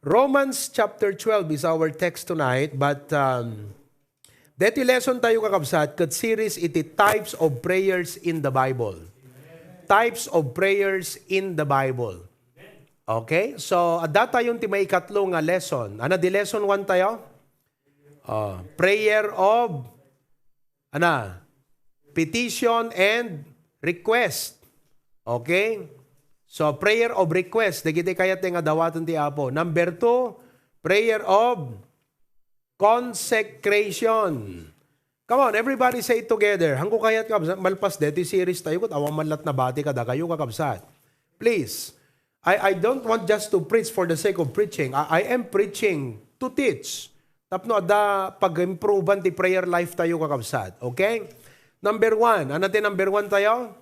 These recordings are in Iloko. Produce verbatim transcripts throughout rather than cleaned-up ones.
Romans chapter twelve is our text tonight, but, um, deti lesson tayo, kakabsat, ket series iti types of prayers in the Bible. Types of prayers in the Bible. Okay? So, adda tayon ti maikatlo nga lesson. Ano, di lesson one tayo? Ah, prayer of, ana, petition and request. Okay? So, prayer of request, dagiti kayat nga dawaten ti Apo. Number two, prayer of consecration. Come on, everybody say it together. Hangko kayat nga, malpas deti series tayo, ket awan man lat nabati kadakayo, kakabsat. Please, I, I don't want just to preach for the sake of preaching. I, I am preaching to teach. Tapno adda pag-improvean ti prayer life tayo, kakabsat. Okay? Number one. Ano ti number one tayo?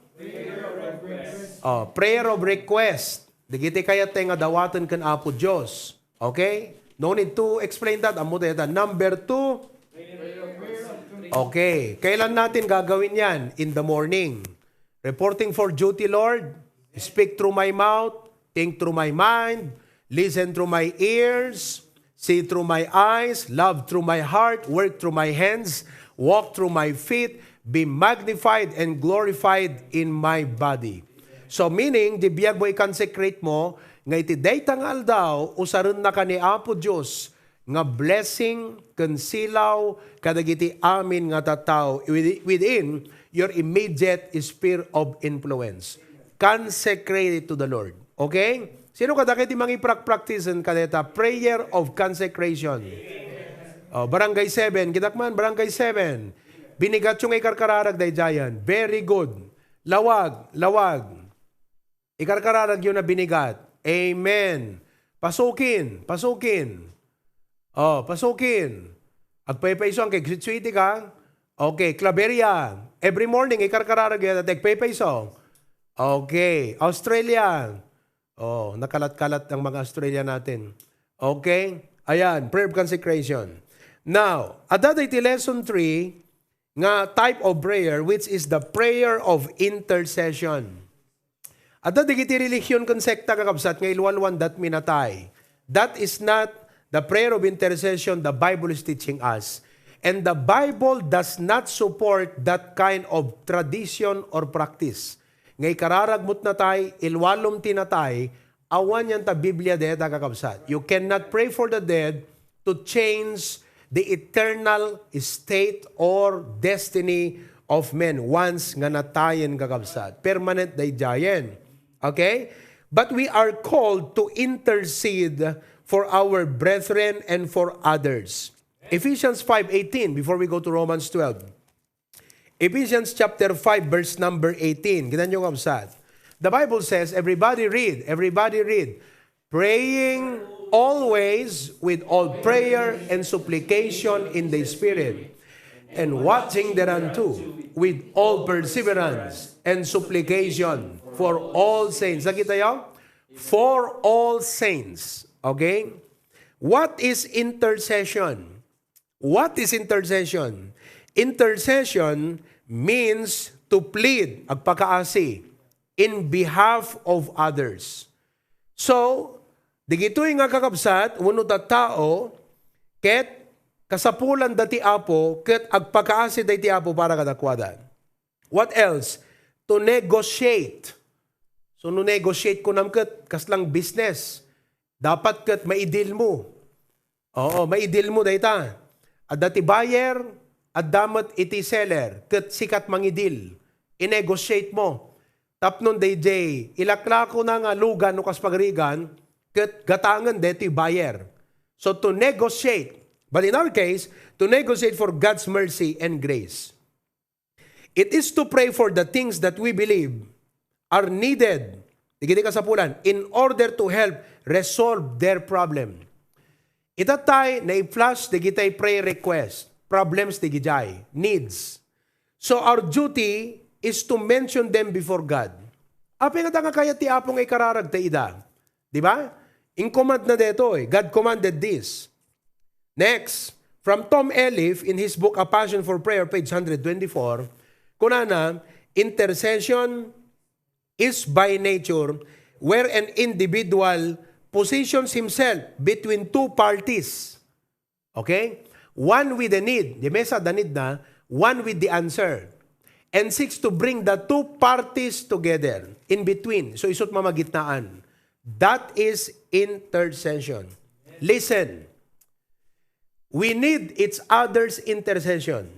Oh, prayer of request. Dagiti kayat nga dawaten ken Apo Dios. Okay? No need to explain that. Ammo tayo ta. Number two. Okay. Kailan natin gagawin yan? In the morning. Reporting for duty, Lord. Speak through my mouth. Think through my mind. Listen through my ears. See through my eyes. Love through my heart. Work through my hands. Walk through my feet. Be magnified and glorified in my body. So, meaning, di biag mo i-consecrate mo, nga iti dayta nga aldaw, usarennaka ni Apo Dios nga blessing ken silaw kadagiti amin nga tattao within your immediate sphere of influence. Consecrate it to the Lord. Okay? Sino kadagiti mangiprak-practice kadeta? Prayer of consecration. Oh, Barangay seven, kitak man, Barangay seven. Binigatyo nga ikarkararag daydiayan. Very good. Lawag, lawag. Ikarkararagyo na binigat. Amen. Pasukin, pasukin. Oh, pasukin. Agpaypayso ang kay sweetie ka. Okay, Claveria. Every morning, ikarkararagyo na agpaypayso. Okay, Australia. Oh, nakalat-kalat ang mga Australia natin. Okay? Ayan, prayer of consecration. Now, adda iti lesson three nga type of prayer, which is the prayer of intercession. Adda dagiti relihion ken sekta, kakabsat, nga ilwalwan dat minatay. That is not the prayer of intercession the Bible is teaching us. And the Bible does not support that kind of tradition or practice. Nga ikararagmot natay, ilwalom ti natay, awan yan ta Biblia deta, kakabsat. You cannot pray for the dead to change the eternal state or destiny of men once nga natayen, kakabsat. Permanent daydiayen. Okay? But we are called to intercede for our brethren and for others. Ephesians five eighteen, before we go to Romans twelve. Ephesians chapter five, verse number eighteen. Kita nyo, kabsat. The Bible says, everybody read, everybody read. "Praying always with all prayer and supplication in the Spirit, and watching thereunto with all perseverance and supplication for all saints." Lagi tayo? For all saints. Okay? What is intercession? What is intercession? Intercession means to plead, agpakaasi, in behalf of others. So, digitoy nga kakabsat, wenno tattao, ket kasapulan da ti Apo, ket agpakaasi da iti Apo para kadakuada. What else? To negotiate. So, no negotiate kunam ket kaslang business, dapat ket maidil mo. Oo, maidil mo dayta. Adda ti buyer, adda met iti seller, ket sikat mangidil. I-negotiate mo. Tapno daydiay, ilaklako na nga lugan no kas pagarigan, ket gatangen daytoy buyer. So to negotiate, but in our case, to negotiate for God's mercy and grace. It is to pray for the things that we believe are needed, digiti kasapulan, in order to help resolve their problem. Ita tay nai-flash digitay prayer request, problems digitay, needs. So our duty is to mention them before God. Apay nga ta nga kayat ti Apo nga ikararag ta ida? Di ba? In-command na detoy. God commanded this. Next, from Tom Elliff in his book A Passion for Prayer, page one twenty-four, kunana, intercession is by nature where an individual positions himself between two parties. Okay? One with the need, di mesa adda need na, one with the answer. And seeks to bring the two parties together, in between. So, isu't mamagitnaan. That is intercession. Listen. We need each other's intercession.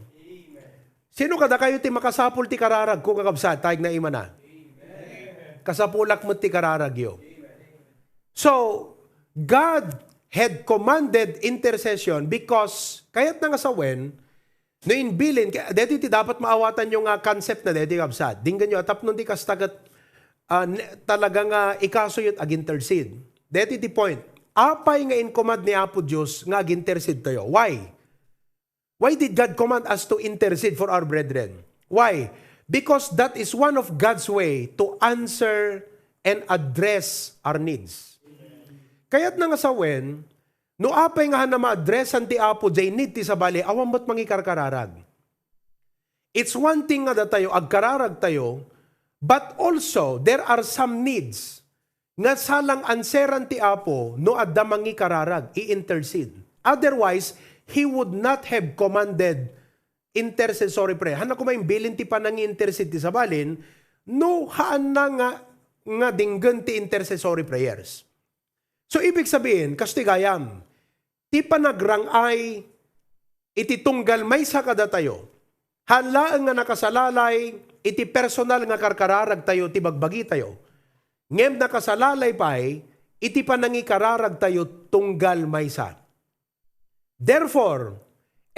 Sino kadakayo ti makasapul ti kararagko, kakabsat? Tayag na imana. Kasapulak met ti kararagyo. So, God had commanded intercession because kayatna nga sawen, no imbilin, kay-, deti ti dapat maawatanyo nga concept na deti, kabsat. Dinggenyo, tapno di kasta ket, ah, ne-, talaga nga ikasoyo ti ag-intercede. Deti ti point. Apay nga in-command ni Apo Dios nga ag-intercede tayo? Why? Why did God command us to intercede for our brethren? Why? Because that is one of God's way to answer and address our needs. Kayatna nga sawen, no apay nga haanna ma-addressan ti Apo jay need ti sabali, awan met mangikarkararag. It's one thing nga datayo, agkararag tayo, but also there are some needs nga salang anseran ti Apo no adda mangikararag, i-intercede. Otherwise, he would not have commanded intercessory prayer. Haanna koma imbilin ti panangi-intercede ti sabalin no haanna nga, nga dinggen ti intercessory prayers. So, ibig sabihin, kastoy gayam, ti panagrang-ay iti tunggal maysa kadatayo, haan laeng nga nakasalalay iti personal nga karkararagtayo ti bagbagitayo, ngem nakasalalay pay iti panangikararagtayo tunggal maysa. Therefore,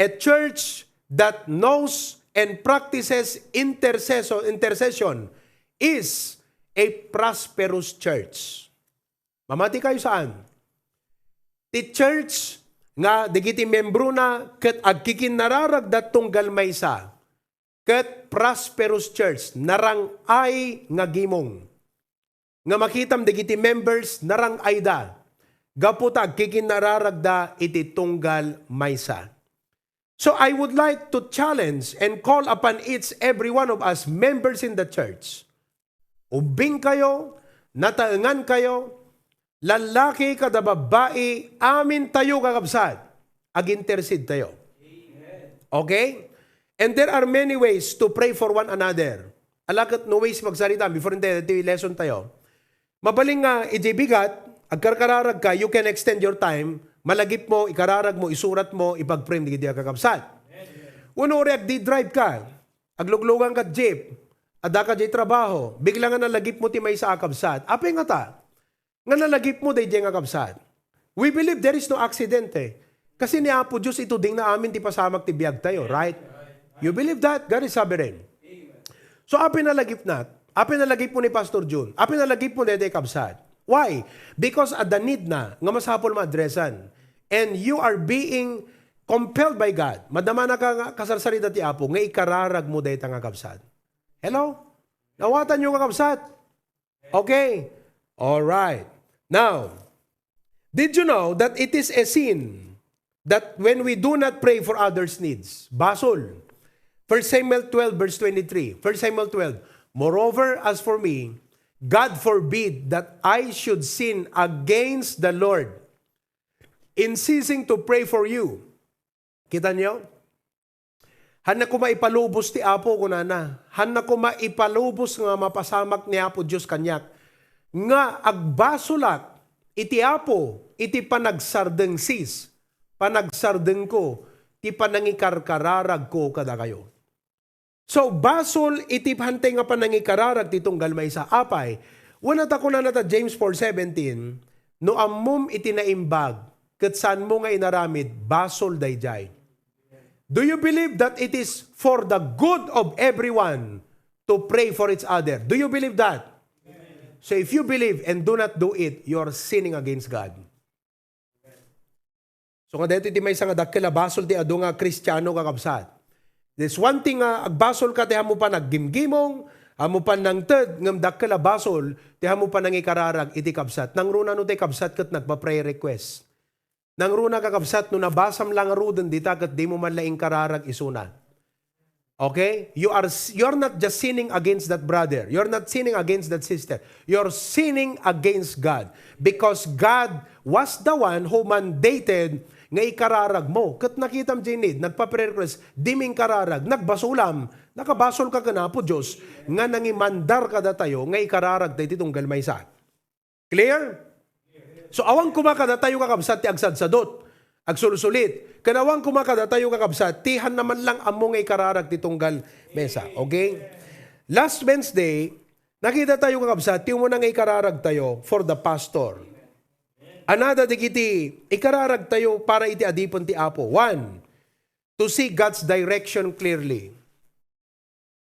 a church that knows and practices intercession, intercession is a prosperous church. Mamati kayo saan? Ti church nga dagiti miembrona ket agkikinnararagda tunggal maysa, ket prosperous church, narang-ay nga gimong. Nga makitam dagiti members, narang-ayda, gapu ta agkikinnararagda iti tunggal maysa. So I would like to challenge and call upon each every one of us members in the church. Ubbing kayo, nataengan kayo, lallaki kada babbai, amin tayo, kakabsat. Ag-intercede tayo. Okay? And there are many ways to pray for one another. Ala ket no ways magsarita before the lesson tayo. Mabalin nga, iti bigat, agkarkararag ka, you can extend your time, malagip mo, ikararag mo, isurat mo, ipagpray mo dagiti kakabsat. Wenno, uray agdi-drive ka, agluglugan ka jeep, adda ka jay trabaho, bigla nga nalagip mo ti maysa a kabsat. Apay ngata, nga nalagip mo daydiay nga kabsat? We believe there is no accident, eh. Kasi ni Apo Dios itudingna amin ti pasamak ti biag tayo, right? You believe that? God is sovereign. So, apay nalagipna? Apay nalagip mo ni Pastor Jun? Apay nalagip mo daydiay kabsat? Why? Because adda need na nga masapul maadresan. And you are being compelled by God. Madamana ka nga kasarsarita ti Apo nga ikararag mo dayta nga kabsat. Hello? Nawatanyo nga kabsat? Okay. All right. Now, did you know that it is a sin that when we do not pray for others' needs? Basol. First Samuel twelve verse twenty-three. First Samuel twelve. "Moreover, as for me, God forbid that I should sin against the Lord in ceasing to pray for you." Kita niyo? "Hanna koma ipalubos ti Apo," kunana. "Hanna koma ipalubos nga mapasamak ni Apo Dios kaniak, nga agbasolak iti Apo iti panagsardengsis, panagsardengko, ti panangikarkararagko kadakayo." So, basol iti hantay nga panangikararag ti tunggal maysa. Apay, wen ta kunana ta James four seventeen, "No ammom iti naimbag, ket saanmo nga inaramid, basol daydiay." Do you believe that it is for the good of everyone to pray for each other? Do you believe that? So if you believe and do not do it, you are sinning against God. So nga daytoy ti maysa nga dakkel a basol ti adu nga Kristiano, kakabsat. There's one thing nga agbasol ka ti ammo pay nga aggimgimong, ammo pay nga nangted, ngem dakkel a basol ti ammo pay nga nangikararag iti kabsat. Nangruna no ti kabsat ket nagpa-prayer request. Nangruna, kakabsat, no nabasam la ngaruden dita ket dimo man la inkararag isuna. Okay? You are, you are not just sinning against that brother. You are not sinning against that sister. You are sinning against God. Because God was the one who mandated nga ikararag mo. Ket nakitam diay need, nagpa-prayer request, di mi inkararag, nagbasulam, nakabasol ka ken Apo Dios, nga nangimandar kadatayo nga ikararag tayo iti tunggal maysa. Clear? So, awan koma kadatayo, kakabsat, ti agsadsadot, agsulsulit. Ken awan koma kadatayo, kakabsat, ti hanna man lang ammo nga ikararag ti tunggal maysa. Okay? Last Wednesday, nakita tayo, kakabsat, ti umuna nga ikararag tayo for the pastor. Another dagiti ikararag tayo para iti adipen ti Apo. One, to see God's direction clearly.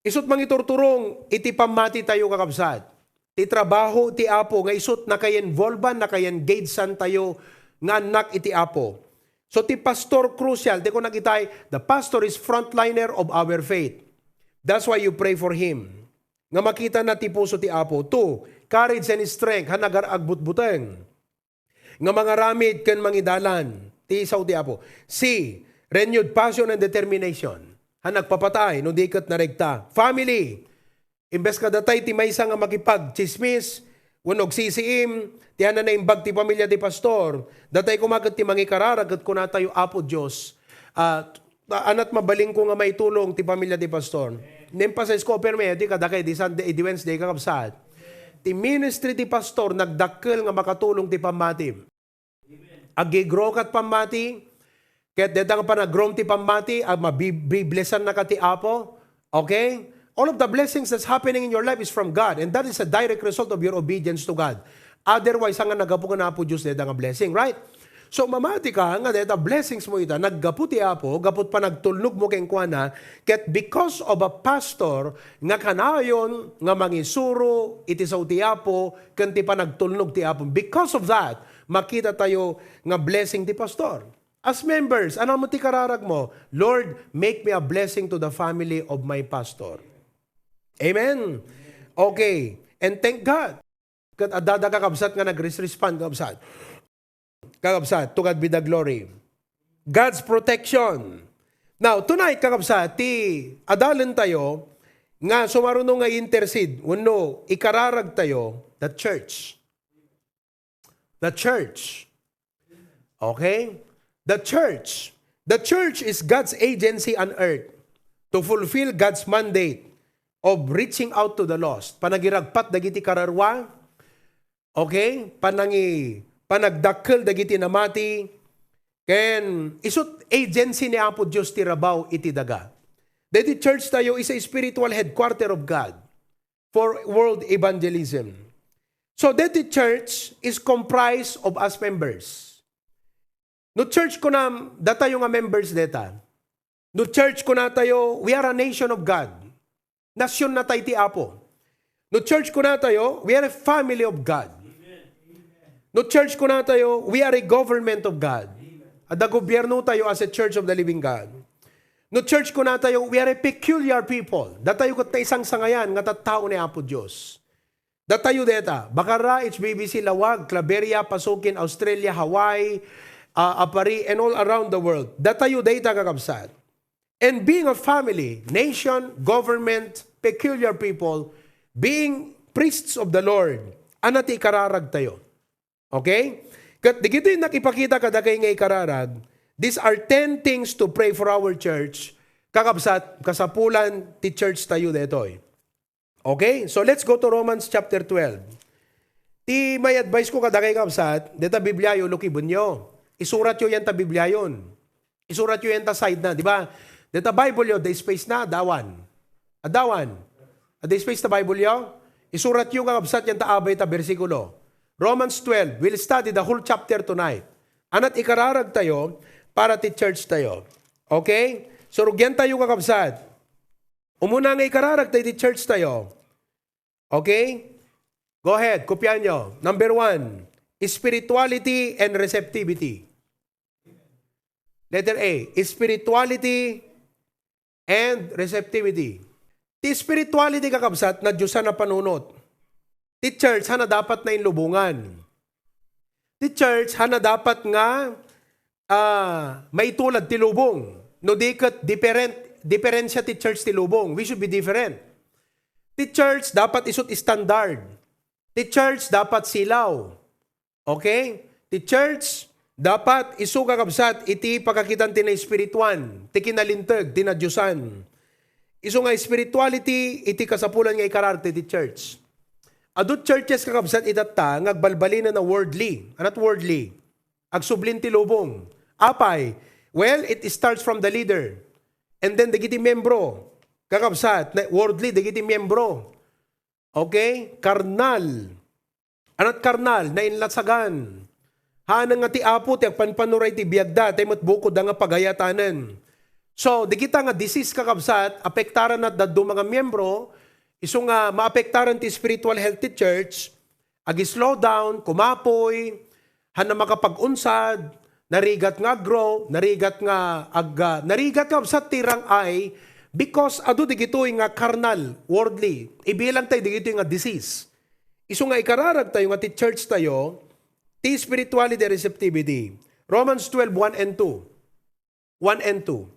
Isut' mangiturturong iti pammati tayo, kakabsat. Ti trabaho ti Apo nga isut' nakayenvolban, nakayengagean tayo nga annak iti Apo. So, ti pastor crucial, ti kunak itay, the pastor is frontliner of our faith. That's why you pray for him. Nga makita na ti puso ti Apo. Two, courage and strength, ha nagar-agbutbuteng. Nga mangaramid ken mangidalan ti sao ti Apo. C, renewed passion and determination. Ha nagpapatay, no di ket naregta. Family, imbes kadatay ti maysa nga makipagtsismis, wenno agsisiim, ti hanna naimbag ti pamilia ti pastor, datay koma ket ti mangikararag ket kunatayo, Apo Dios, ah, anat mabalinko nga maitulong ti pamilia ti pastor. Ni-emphasize ko, pero may, di kadakay, di Sunday, di Wednesday, kakabsat. Ti ministry ti pastor, nagdakkel nga makatulong ti pammati. Ag-grow kat pammati, ket deta nga panag-grow ti pammati, ag mabi-, biblesan na ka ti Apo. Okay? All of the blessings that's happening in your life is from God, and that is a direct result of your obedience to God. Otherwise, nga naggapu ken Apo Dios deta nga blessing, right? So, mamati ka nga deta blessings mo ita, naggapu ti Apo, gaput panagtulnog mo kenkuana, ket because of a pastor nga kanayon nga mangisuro iti sao ti Apo, ken ti panagtulnog ti Apo. Because of that, makita tayo nga blessing ti pastor. As members, ano mo ti kararag mo? "Lord, make me a blessing to the family of my pastor." Amen? Okay. And thank God. Ket adda, adda kakabsat nga nagres-, respond, kakabsat. Kakabsat, to God be the glory. God's protection. Now, tonight, kakabsat, ti adalen tayo nga sumaruno nga intercede, wenno ikararag tayo, the church. The church. Okay? The church. The church is God's agency on earth to fulfill God's mandate of reaching out to the lost. Panagiragpat dagiti kararua, okay? Panangi-, panagdakkel dagiti namati, ken isut' agency ni Apo Dios ti rabaw iti daga. Deti church tayo is a spiritual headquarter of God for world evangelism. So, deti church is comprised of us members. No church kunam, datayo nga members deta. No church kunatayo, we are a nation of God. Nasyon natay ti Apo. No church kunatayo, we are a family of God. No church kunatayo, we are a government of God. Adda gobierno tayo as a church of the living God. No church kunatayo, we are a peculiar people. Datayo ket naisangsangayan nga tattao ni Apo Dios. Datayo deta, Bacarra, H B B C, Laoag, Claveria, Pasuquin, Australia, Hawaii, ah, Aparri, and all around the world. Datayo dayta, kakabsat. And being a family, nation, government, peculiar people, being priests of the Lord, ania ti ikararag tayo? Okay? Ket digitoy nakipakita kadakay nga ikararag, these are ten things to pray for our church. Kakabsat, kasapulan ti church tayo detoy. Okay? So, let's go to Romans chapter twelve. Ti may advice ko kadakay, kabsat, deta Bibliayo, lukibenyo. Isuratyo yanta Bibliayon. Isuratyo yanta side na, di ba? Deta Bible yo, adda space na, adda awan. Adda awan. Adda space ta Bible yo? Isuratyo, kakabsat, yanta abay ta bersikulo. Romans twelve, we'll study the whole chapter tonight. Ania ti ikararag tayo para ti church tayo. Okay? So, rugyan tayo, kakabsat. Umuna nga ikararag tayo iti church tayo. Okay? Go ahead, kopian nyo. Number one, spirituality and receptivity. Letter A, spirituality and receptivity. Ti spirituality, kakabsat, na Diosan a panunot. Ti church, hanna dapat na inlubongan. Ti church, hanna dapat nga, ah, maitulad ti lubong. No di ket different Diferensya ti church ti lubong. We should be different. Ti church dapat isu ti standard. Ti church dapat silaw. Okay? Ti church dapat isu, kakabsat, iti pakakitan ti naespirituan, ti kinalinteg, ti nadiosan. Isu nga spirituality iti kasapulan nga ikararag ti church. Adu churches, kakabsat, itatta nga agbalbalinen a worldly. Anat worldly? Agsublin ti lubong. Apay? Well, it starts from the leader. And then dagiti membro, kakabsat, na worldly dagiti membro. Okay? Karnal. Anat karnal, nainlasagan. Haanna nga ti Apo ti agpanpanuray ti biagda, tay met bukodda nga pagayatanen. So, dagita nga disease, kakabsat, apektaran at dadduma nga miyembro, isu nga maapektaran ti spiritual health ti church, agi-slow down, kumapoy, haanna makapag-unsad, narigat nga aggrow, narigat nga ag-, ah, narigat nga kabsat ti rang-ay, because adu digitoy nga karnal, worldly, ibilangtayo digitoy nga disease. Isu nga ikararagtayo nga ti church tayo, ti spirituality receptivity. Romans twelve, one and two. One and two.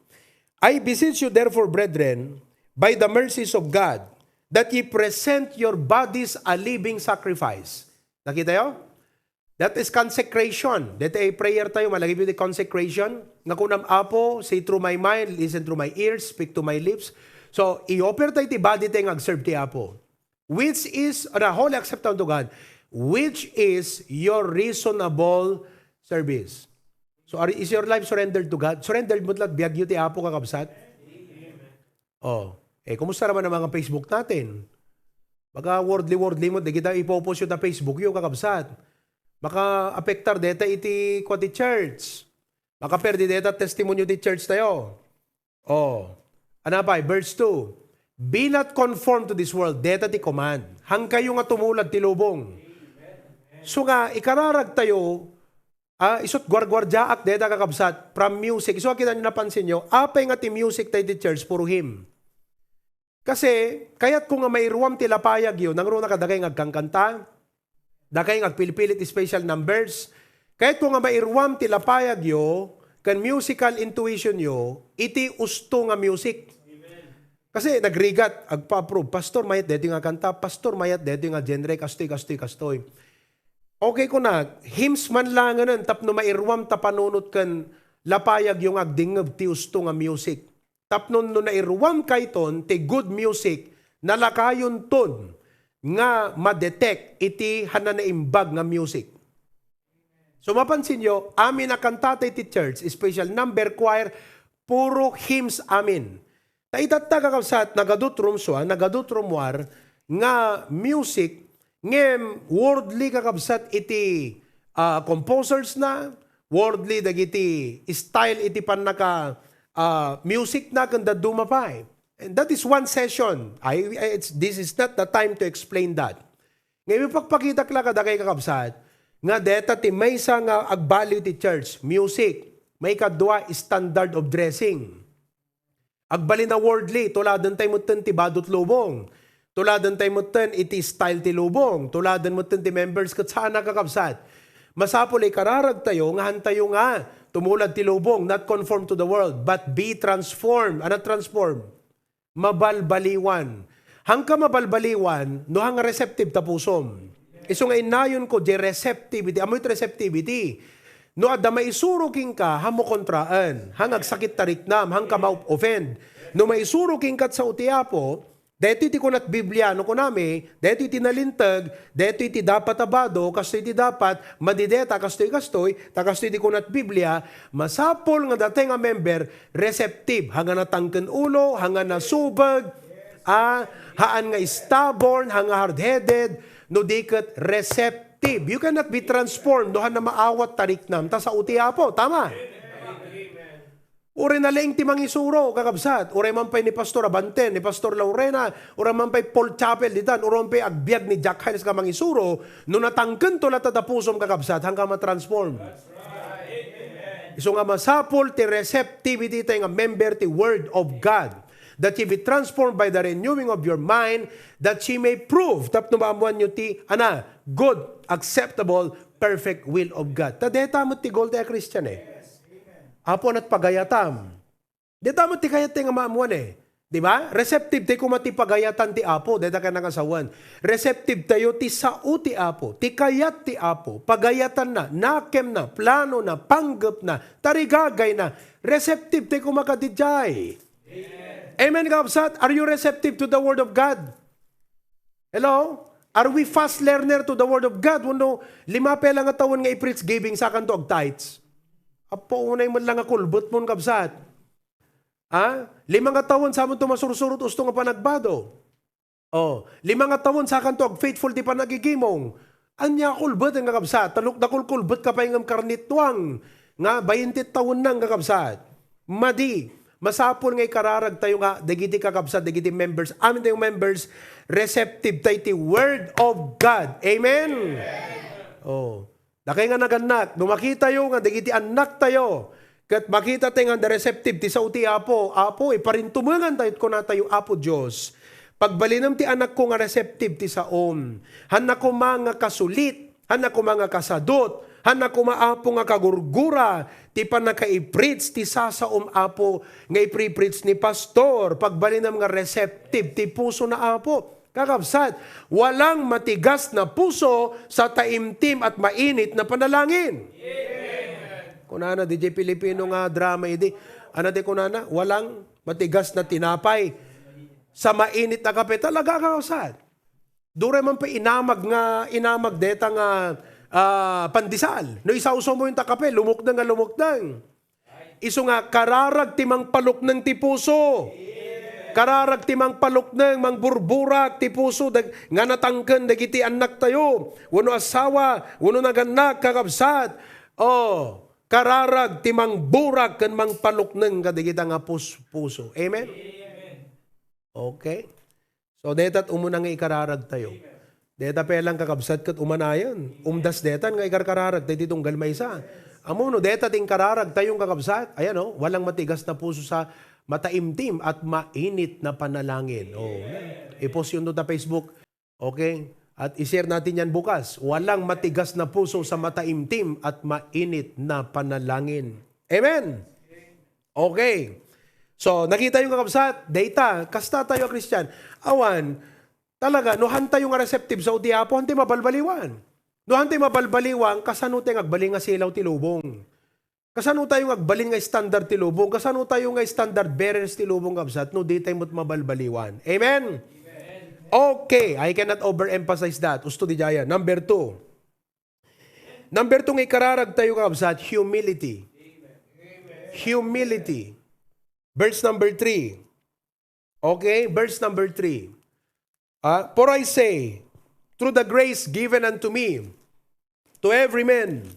I beseech you therefore, brethren, by the mercies of God, that ye present your bodies a living sacrifice. Nakita yo? That is consecration. Deta prayer tayo, malagip iti consecration. Nga kunam, Apo, see through my mind, listen through my ears, speak to my lips. So, i-offer tayo ti body tayo nga agserve ti Apo. Which is, or a holy accept unto God, which is your reasonable service. So, are, is your life surrendered to God? Surrendered mo la't biag yo ti Apo, kakabsat? Oh, eh, kumusta naman ang mga Facebook natin? Baka worldly-worldly mo, di kita ipopost yo ta Facebook yo, kakabsat. Maka-apektar deta iti kwa ti church. Makaperdi deta testimony ti church tayo. Oh, ana pay, verse two. Be not conformed to this world. Deta ti command. Hangkayo nga tumulad ti lubong. So nga, ikararag tayo, ah, isut guarguardiaak deta, kakabsat, from music. So, kita nyo, napansin nyo, apay nga ti music tayo ti church, puro hymn. Kasi, kayat ko nga mairuam ti lapayag yo, nangruna kadakay nga agkankanta, dakay nga agpilpilit special numbers. Kayat ko nga mairuam ti lapayag yo, ken musical intuition yo, iti usto nga music. Kasi nagrigat, agpa-approve, "Pastor, mayat daytoy nga kanta, Pastor, mayat daytoy nga genre, kastoy, kastoy, kastoy." Okay ko na, hymns man langanen tapno mairuam ta panunot ken lapayag yo nga agdingngeg ti usto nga music. Tapno no nairuam kayton ti good music, nalakayon ton nga ma-detect iti hanna naimbag nga music. So, mapansin yo, amin a kanta ti church, special number, choir, puro hymns amin. Ta itatta, kakabsat, nagadut rumsua, nagadut rumwar nga music, ngem worldly, kakabsat, iti, ah, composers na, worldly dagiti style iti pannaka, ah, music na ken dadduma pay. And that is one session. I, I- it's, this is not the time to explain that. Ngayon, ipagpakitak la kadakay, kakabsat, nga deta ti maysa nga agbaliw ti church, music. Maikadua, standard of dressing. Agbalin a worldly, tuladen tayo metten ti badot lubong. Tuladen tayo metten iti style ti lubong. Tuladen metten ti members ket saan a, kakabsat. Masapul a ikararag tayo nga han tayo nga tumulad ti lubong, not conform to the world, but be transformed. Ano transform? Mabalbaliwan. Hangka mabalbaliwan, no hanga receptive ta pusom. Isu nga innayon ko, di receptivity. Amoy receptivity. No adda maisuro kenka, hamo kontraen. Hang agsakit ta riknam, hangka ma-offend. No maisuro kenka sa uti Apo, daytoy ti kunat Biblia, no kunami, daytoy ti nalinteg, daytoy ti dapat a bado, kastoy ti dapat, madi deta, kastoy, kastoy, ta kastoy ti kunat Biblia, masapul nga datay nga member, receptive, hanga natangken ulo, hanga nasubeg, ah, haan nga stubborn, hanga hard-headed, no di ket receptive. You cannot be transformed no hana maawat ta riknam ta sao ti Apo. Tama? Uray nalaing ti mangisuro, kakabsat. Uray man pay ni Pastor Abanten, ni Pastor Laurena, uray man pay Paul Chapel ditan, uray man pay agbiag ni Jack Hines nga mangisuro, no natangken to latta ta pusom, kakabsat, hangka matransform. Isu nga masapul ti receptivity tayo nga member ti Word of God, that ye be transformed by the renewing of your mind, that ye may prove, tapno maammoanyo ti, ana, good, acceptable, perfect will of God. Ta deta met ti goal ti a Christian eh. Apo, anat pagayatam? Dayta met ti kayat tayo nga maammuan eh. Di ba? Receptive tayo koma ti pagayatan ti Apo, dayta ken nangasawen. Receptive tayo ti sao ti Apo, ti kayat ti Apo, pagayatanna, nakemna, planona, panggepna, tarigagayna. Receptive tayo koma kadidiay. Amen, kakabsat? Are you receptive to the Word of God? Hello? Are we fast learner to the Word of God? Wenno, lima pay lang nga tawen nga i-preach, gibing, sakanto ag-tithes? Apo, unay met lang nga kulbet mon, kabsat. Ha? Lima nga tawen, samonto masursurot usto nga panagbado. Oh, lima nga tawen, sakanto ag-faithful ti panagigimong. Ania kulbet nga kabsat? Talok dakol kulbet ka pay ngem karnituang nga bayinti tawenna nga kabsat. Madi, masapul nga ikararag tayo nga dagiti kakabsat, dagiti members, amin tayo members, receptive tayo ti Word of God. Amen? Oh. Dakay nga nagannak, no makitayo nga dagiti annaktayo, ket makitatayo nga receptive ti sao ti Apo, Apo, iparintumengan tayo, kunatayo, Apo Dios, pagbalinem ti anakko nga receptive ti saom. Hanna koma nga kasulit, hanna koma nga kasadut, hanna koma, Apo, nga kagurgura ti pannakaipreach ti sasaom, Apo, nga ipre-preach ni pastor. Pagbalinem nga receptive ti pusona, Apo. Kakabsat, walang matigas na puso sa taimtim at mainit na panalangin. Kunana, D J Filipino nga drama idi. Ano ti kunana? Walang matigas na tinapay sa mainit na kape. Talaga, kakabsat. Duray man pa inamag nga, inamag deta nga, ah, pandesal. No isawsaw mo yung ta kape, lumukdang nga lumukdang. Isu nga, kararag ti mangpalukneng ti puso. Kararag ti mangpalukneng, mangburburak ti puso dag-, nga natangken dagiti annaktayo, wenno asawa, wenno nagannak, kakabsat. Oh, kararag ti mangburak ken mangpalukneng kadagita nga puspuso. Amen? Okay? So, daytat umuna nga ikararag tayo. Dayta pay lang, kakabsat, ket umanayon. Umdas daytan nga ikarkararag tayo ti tunggal maysa. Ammom no dayta ti inkararag tayo, kakabsat. Ayan, oh, walang matigas na puso sa mataimtim at mainit na panalangin. Oh, i-post yun doon ta Facebook. Okay? At i-share natin yan bukas. Walang matigas na puso sa mataimtim at mainit na panalangin. Amen? Okay. So, nakita yung, kakabsat, dayta, kasta tayo a Christian. Awan, talaga, no han tayo nga receptive sa uti Apo, han tayo mabalbaliwan. No han tayo mabalbaliwan, kasano tayo nga agbalin nga silaw ti lubong? Kasano tayo nga agbalin nga standard ti lubong? Kasano tayo nga standard bearers ti lubong, kabsat, no di tayo met mabalbaliwan? Amen? Okay, I cannot overemphasize that. Usto di jaya. Number two. Number two nga ikararag tayo, kabsat, humility. Humility. Verse number three. Okay, verse number three. Ah, "For I say, through the grace given unto me, to every man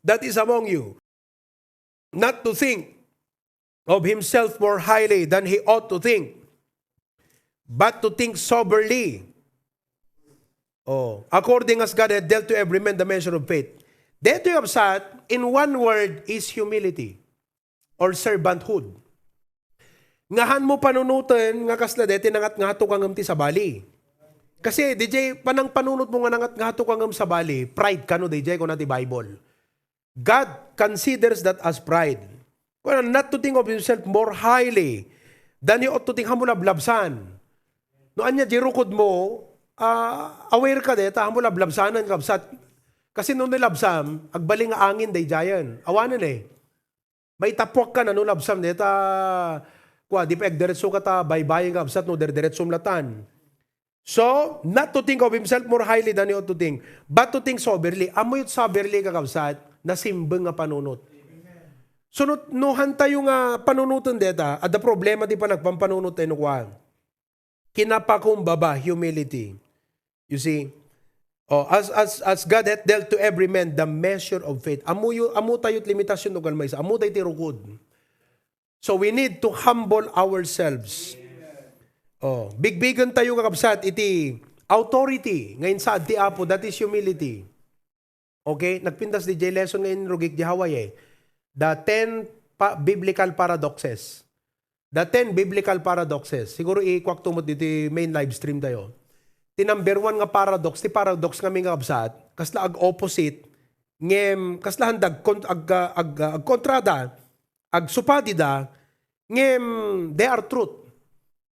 that is among you, not to think of himself more highly than he ought to think, but to think soberly." Oh, "according as God hath dealt to every man the measure of faith." Daytoy, kabsat, in one word, is humility or servanthood. Nga han mo panunoten nga kasla daytoy nangatngato ka ngem ti sabali. Kasi D J, panangpanunot mo nga nangatngato ka ngem sabali, pride kano D J, kuna ti Bible. God considers that as pride. Kuna, not to think of himself more highly than he ought to think. Han mo lablabsan. No ania di rukod mo, ah, aware ka deta, han mo lablabsanan, kabsat. Kasi no nilabsam, agbalin nga angin daydiayen. Awanen eh. Maitapuak ka na no labsam deta, kua, di pa agdiretso ka ta, baybayin, kabsat, no derdiretsom latan. So, not to think of himself more highly than he ought to think, but to think soberly. Ammo yun soberly, kakabsat, nasimbeng nga panunot. So, no, no han tayo nga panunoten deta, adda problema ti panagpampanunot tayo no kua. Kinapakumbaba, humility. You see? Oh, as, as, as God hath dealt to every man the measure of faith. Amuyo, amu tayo ti limitasyon no kalmaysa. Amu tayo ti rukod. So we need to humble ourselves. Oh, bigbigen tayo, kakabsat, iti authority nga insaad ti Apo, that is humility. Okay? Nagpintas di jay lesson nga inrugik di Hawaii. The ten pa-, biblical paradoxes. The ten biblical paradoxes. Siguro ikuak tumot diti main live stream tayo. Ti number one nga paradox, ti paradox nga, kakabsat, kasla ag-opposite, ngem kasla han da agkon-, ag-, ag-, agkontrada, agsupadi da, Ngem, they are truth.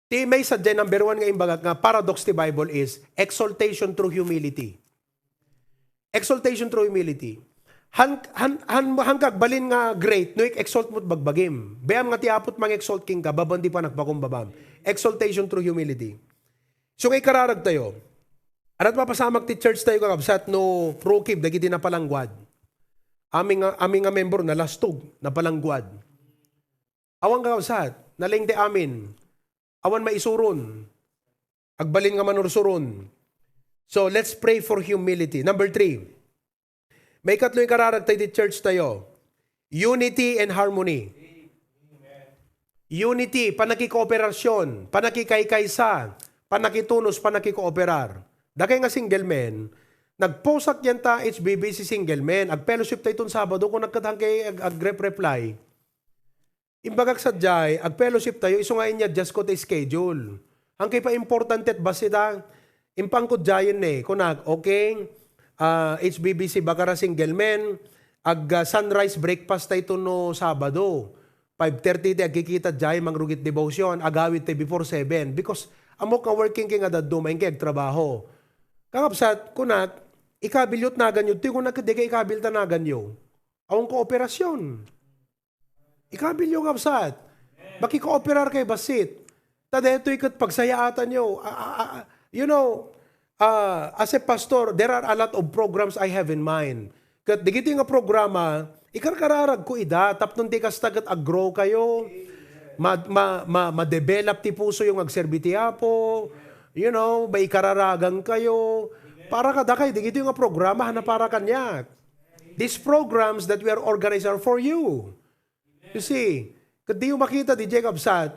Ti maysa jay number one nga imbagak nga paradox ti Bible is exaltation through humility. Exaltation through humility. Han, han, han, han ka agbalin nga great, no ik-exalt mo't bagbagim. Bayam nga ti Apo't mang-exalt kenka, babaen ti panagpakumbabam. Exaltation through humility. So, nga ikararag tayo. Anat mapasamak ti church tayo, kakabsat, no rukib dagiti napalangguad. Amin nga, amin nga member, nalastog, napalangguad. Awan, kakabsat, naleng ti amin. Awan maisuron. Agbalin nga manursuron. So, let's pray for humility. Number three, maikatlo nga ikararag tayo ti church tayo. Unity and harmony. Unity, panakikooperasyon, panakikaykaysa, panakitunos, panakikooperar. Dakay nga single men, nagposak yan ta H B B C single men. Ag-fellowship tayo ton Sabado, kung nagkatangkay ag-, ag-rep-reply. Imbagak sadiay, ag-fellowship tayo, isu nga inya-adjust ko ti schedule. Hankay pa importante et bassit a, impangko diayen ne, kunak, okay, ah, H B B C Bacara single men, ag, ah, sunrise breakfast tayo no Sabado. Five thirty ti agkikita diay, mangrugit devotion, agawid tayo before seven. Because, ammok nga working kay nga dadduma, inkay agtrabaho. Kakabsat, kunak, ikabil yo't nagan yo, ti kunak, di kay ikabil ta nagan yo. Awan kooperasyon. Ikabil yo, kabsat. Makikooperar kay bassit. Ta daytoy ket pagsayaatan yo. A, a, a, you know, ah, as a pastor, there are a lot of programs I have in mind. Ket digiti nga programa, ikarkararag ko ida, tapno ti kasta ket ag-grow kayo. Ma, ma, ma, ma-develop ti puso yung agserbi ti Apo. You know, maikararagan kayo. Para kadakay, digiti nga programa, hana para kaniak. These programs that we are organized are for you. You see, ket diyo makita diay, kabsat,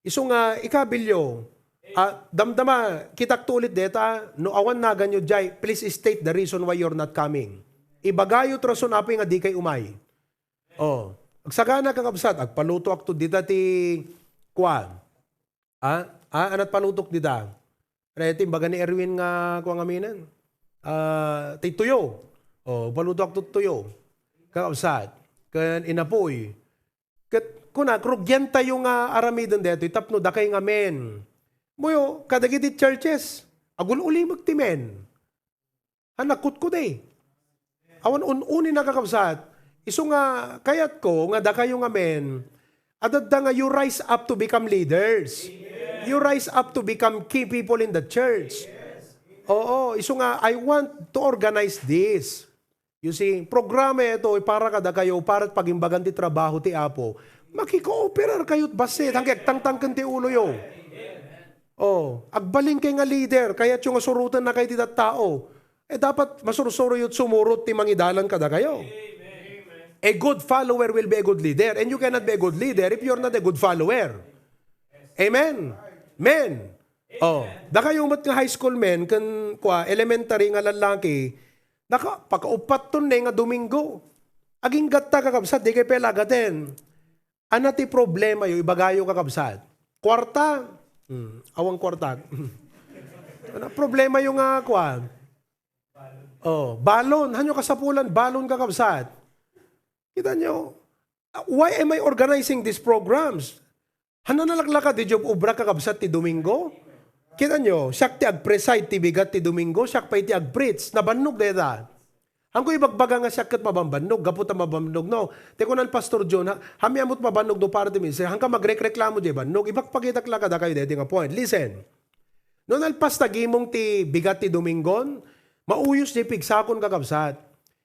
isu nga ikabil yo, ah, damdama, kitak to ulit deta, no awan nagan yo diay, please state the reason why you're not coming. Ibaga yo't rason apay nga di kay umay. Oh, agsagana, kakabsat, agpalutoak to dita ti, kua, Ah, ah, anat palutok dita. Ano iti imbaga ni Erwin nga kua nga amin? Ah, ti tuyo. Oh, palutoak to tuyo. Kakabsat. Ken inapuy. Ket kunak, rugian tayo nga aramiden daytoy tapno dakay nga men. Muyo, kadagiti churches, agul-ulimek ti men. Ha, nakutkude. Awan un-uni, nakakabsat. Isu nga kayatko nga dakayo nga men, adda nga you rise up to become leaders. You rise up to become key people in the church. Oo, isu nga, I want to organize this. You see, programa ito ay para kadakayo, para pagimbagan ti trabaho ti Apo. Makikooperar kayo, bassit, hanggang tangtangken ti ulo yo. Oh, agbalin kay nga leader, kayatyo nga suroten na kay ti tattao. Eh, dapat masursuro yo't sumurot ti mangidalan kadakayo. A good follower will be a good leader, and you cannot be a good leader if you're not a good follower. Amen. Men. Oh, dakayo met nga high school men ken kua elementary nga lallaki, naka, pakauppat ton ne nga Domingo. Aginggatta, kakabsat, di kay pelagaten. Ano ti problema yo, ibagayo, kakabsat? Kwarta? Hmm, awan kwarta. Ano problema yo nga, kwan? Oh, balon. Hanyo kasapulan, balon, kakabsat. Kita nyo? Ah, why am I organizing these programs? Hana nalaklaka di job obra, kakabsat, ti Domingo? Kita nyo? Siak ti agpreside ti bigat ti Domingo, siak pay ti agpreach. Nabannog deta. Hanko ibagbaga nga siak ket mabambannog, gapu ta mabambannog, no? Ti kunan Pastor John, ha, hami amot mabannog do para ti ministry, hanka magrekreklamo diay bannog, ipakpakitak la kadakayo daytoy nga point. Listen. No nalpas ta gimong ti bigat ti Domingon, mauyos diay pigsakon, kakabsat.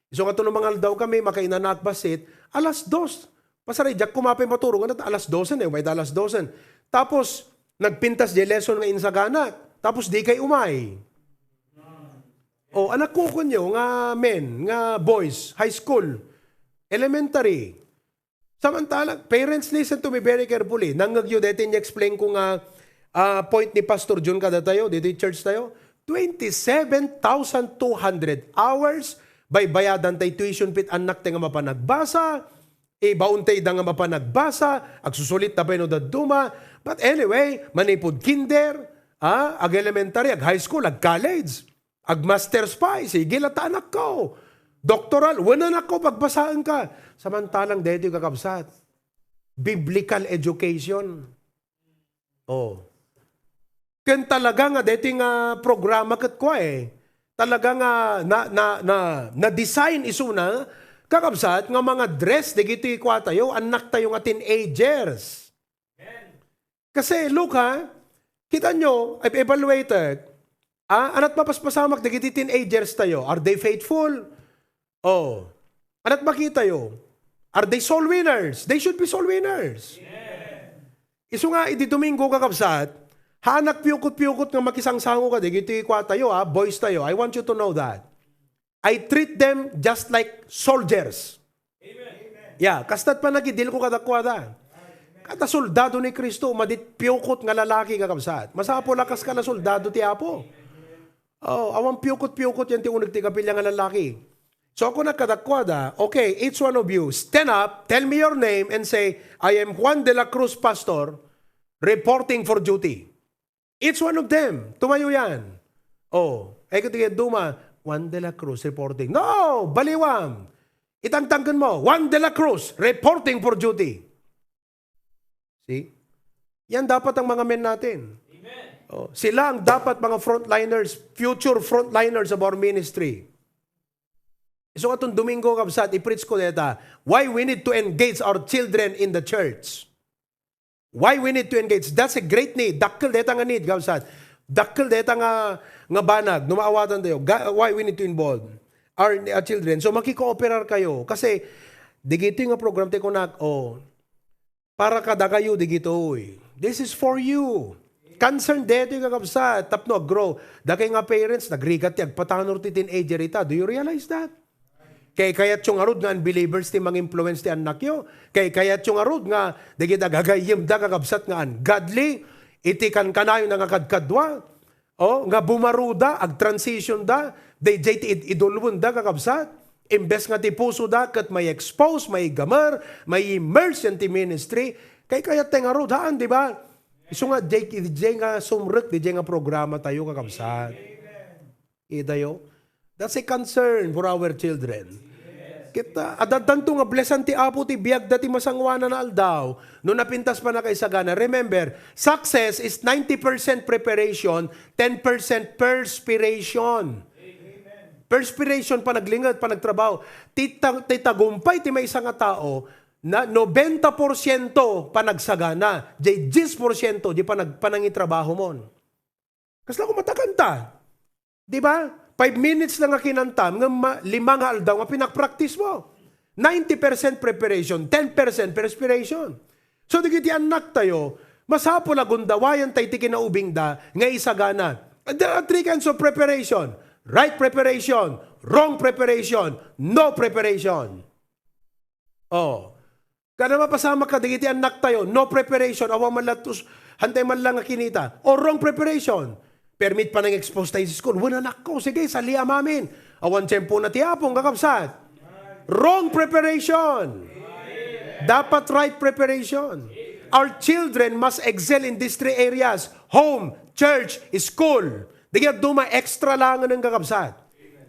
Isu nga to no mangaldaw kami, makainanaak bassit, alas dos. Pasar, diak koma pay maturog, alas dosen, eh, umay ta alas dosen. Tapos, nagpintas diay lesson nga insaganak. Tapos, di kay umay. Oh, anak kukunyo nga men, nga boys, high school, elementary. Samantala, parents, listen to me very carefully. Nangngegyo daytoy ni-explain ko nga, ah, point ni Pastor John kadatayo, ditoy church tayo. Twenty-seven thousand two hundred hours, baybayadan tay tuition fee ti annak tay nga mapanagbasa, ibaon tay da nga mapanagbasa, agsusulit ta pay no dadduma. But anyway, manipud kinder, ah, ag-elementary, ag-high school, ag-college. Ag-masters pay, sige la ta anakko. Doktoral, wen anakko, pagbasaenka. Samantalang daytoy, kakabsat. biblical education. Oh. Ken talaga nga daytoy nga programa ket kua, eh. Talaga nga na, na, na, na-design isuna, kakabsat, nga mga dress dagiti kuatayo, annaktayo nga teenagers. Kasi, look ha, kita nyo, ev-, evaluated, ah, ana't mapaspasamak dagiti teenagers tayo? Are they faithful? Oh. Ana't makitayo? Are they soul winners? They should be soul winners. Isu nga, idi Domingo, kakabsat, haanak piukot-piukot nga makisangsango kadagiti kuatayo, ha, boys tayo. I want you to know that. I treat them just like soldiers. Yeah, kasta't panagidil ko kadakuada. Kada soldado ni Cristo, madit piukot nga lalaki, kakabsat. Masapul a kas ka la soldado ti Apo. Oh, awan piukot-piukot yan ti uneg ti kapilya nga lalaki. So, ako nagkadakuada, "Okay, each one of you, stand up, tell me your name, and say, 'I am Juan de la Cruz, Pastor, reporting for duty.'" Each one of them, tumayo yan. Oh, ay, kaya duma, "Juan de la Cruz reporting." No! Baliwam! Itangtangken mo, "Juan de la Cruz reporting for duty." See? Yan dapat ang mga men natin. Oh, sila ang dapat mga frontliners, future frontliners of our ministry. So, atong Domingo, kabsat, i-preach ko deta, why we need to engage our children in the church. Why we need to engage? That's a great need. Dakkel deta nga need, kabsat. Dakkel deta nga, nga banag, no maawatan tayo. Ga-, why we need to involve our, our children? So, makikooperar kayo. Kasi, digiti nga program, ti kunak, oh, para kadakayo, digitoy. This is for you. Concern detoy, kakabsat, tapno aggrow. Dakay nga parents, nagrigat ti agpatanor ti teenager ita. Do you realize that? Kay kayatyo ngarud nga unbelievers ti manginfluence ti annakyo. Kay kayatyo ngarud nga dagiti agagayyemda, kakabsat, nga ungodly iti kankanayon nga kadkadua. Oh, nga bumaruda, agtransitionda, dayjay ti id-, idulwenda, kakabsat. Imbes nga ti pusoda ket may expose, may gamer, may immerse yan ti ministry. Kay kayat ti ngarud, haan, di ba? Isu nga, jay, jay nga sumrek, di jay nga programa tayo, kakabsat. Itayo? That's a concern for our children. Kita, addanto nga blessan ti Apo ti biagda ti masangoanan a aldaw no napintas pannakaisagana. Remember, success is ninety percent preparation, ten percent perspiration. Perspiration, panaglinget, panagtrabaho. Ti ta-, ti tagumpay ti maysa nga tao, na nobenta porsiento panagsagana, jay dies porsiento di panag-, panangitrabaho mon. Kasla ko matakanta. Di ba? Five minutes lang nga kinantam, nga ma-, lima nga aldaw nga pinagpractice mo. Ninety percent preparation, ten percent perspiration. So, dagiti annak tayo, masapul a gundawayanta iti kinaubingda nga isagana. And there are three kinds of preparation. Right preparation, wrong preparation, no preparation. Oh. Kada mapasamak ka, dagiti annak tayo, no preparation, awan man latus, hantay man lang nga kinita. O wrong preparation. Permit pa nang expose tayo sa school. Wen, anakko, sige, saliam amin. Awan tiempo na ti Apo, kakabsat. Wrong preparation. Dapat right preparation. Our children must excel in these three areas: home, church, school. Di kaya duma extra lang ng kakabsat.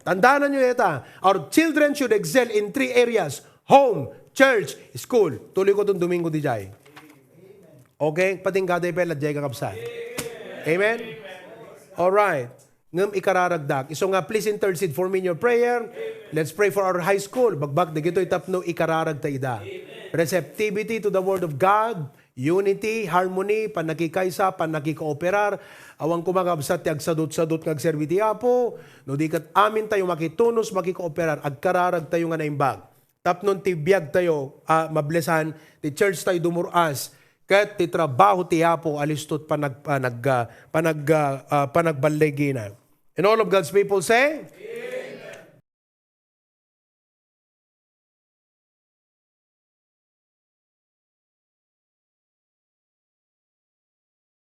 Tandaan nyo ita, our children should excel in three areas: home, church, school. Tuloy ko itong Domingo di jay. Okay? Patingga tayo pala jay, kakabsat. Amen? Alright. Ngem ikararagdak. Isu nga, please intercede for me in your prayer. Let's pray for our high school. Bagbag, dagitoy tapno ikararag ta ida. Receptivity to the Word of God, unity, harmony, pannakikaysa, pannakikooperar. Awan koma, kakabsat, ti agsadut-sadut nga agserbi ti Apo. No di ket amin tayo makitunos, makikooperar, agkararag tayo nga naimbag. Tapno ti biag tayo, ah, mablesan, ti church tayo dumur-as, ket ti trabaho ti Apo alistot panag-, panag-, ah, panag-, ah, ah, panagballigina. And all of God's people say,